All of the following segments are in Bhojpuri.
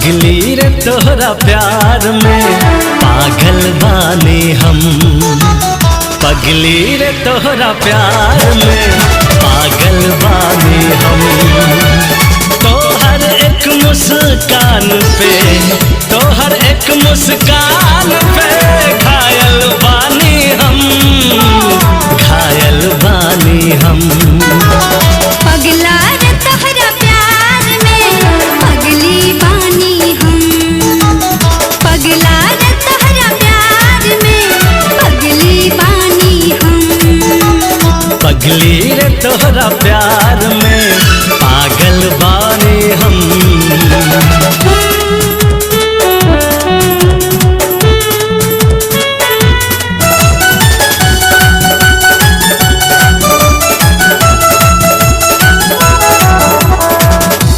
पगली रे तोहरा प्यार में पागल बानी हम। पगली रे तोहरा प्यार में पागल बानी हम। तोहर एक मुस्कान पे, तोहर एक मुस्कान पे घायल बानी हम, घायल बानी हम। पगला रे तोहरा प्यार में पगली बानी हम। पगला रे तोहरा प्यार में पगली बानी हम। पगली रे तोहरा प्यार में पागल बानी हम।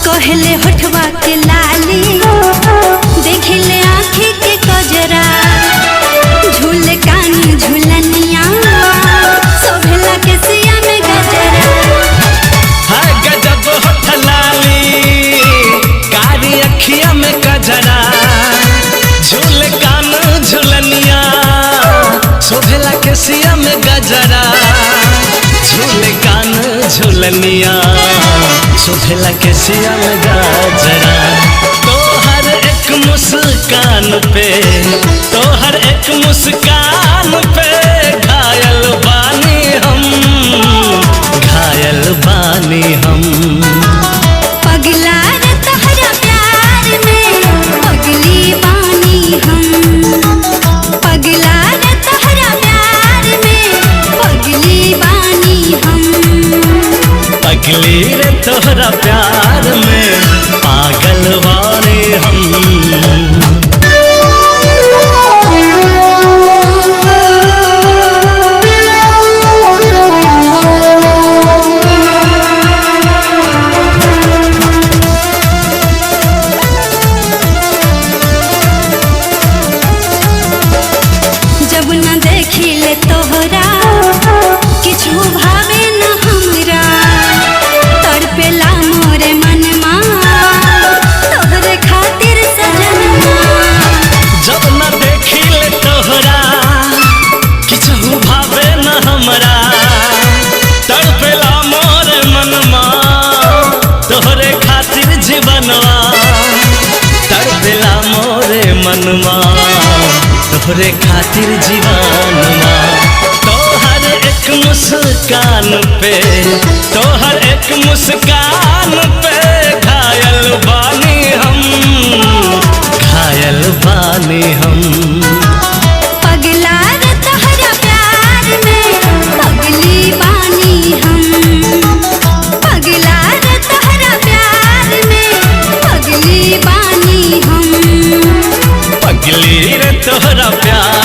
कहले होठवा के लाली, देखले आँखी के कजरा, झूल कान झूलनिया, शोभला के सिया में गजरा। है गजब होठ लाली, कारी अखिया में कजरा, झूल कान झूलनिया, शोभला के सिया में गजरा। झूल कान झूलनिया, शोभला के सिया में गजरा। तोहर एक मुस्कान पे, तोहर एक मुस्कान पे घायल बानी हम, घायल बानी हम। पगला रे तोहरा प्यार में पगली बानी हम। पगला रे तोहरा प्यार में पगली बानी हम। पगली रे तोहरा प्यार में पागल बानी हम। जब न देखिले तोहरा किछु भावे न हमरा, तड़पेला मोरे मनमा तोहरे खातिर सजनमा। जब न देखिले तोहरा किछु भावे न हमरा, तड़पेला मोर मनमा तोहरे खातिर जीवनवा। तड़पेला मोरे मनमा तोहरे खातिर जीवनवा। तोहर एक मुस्कान पे, तोहर एक मुस्कान पे घायल बानी हम, घायल बानी हम। पगला रे तोहरा प्यार में पगली बानी हम। पगला रे तोहरा प्यार में पगली बानी हम। पगली रे तोहरा प्यार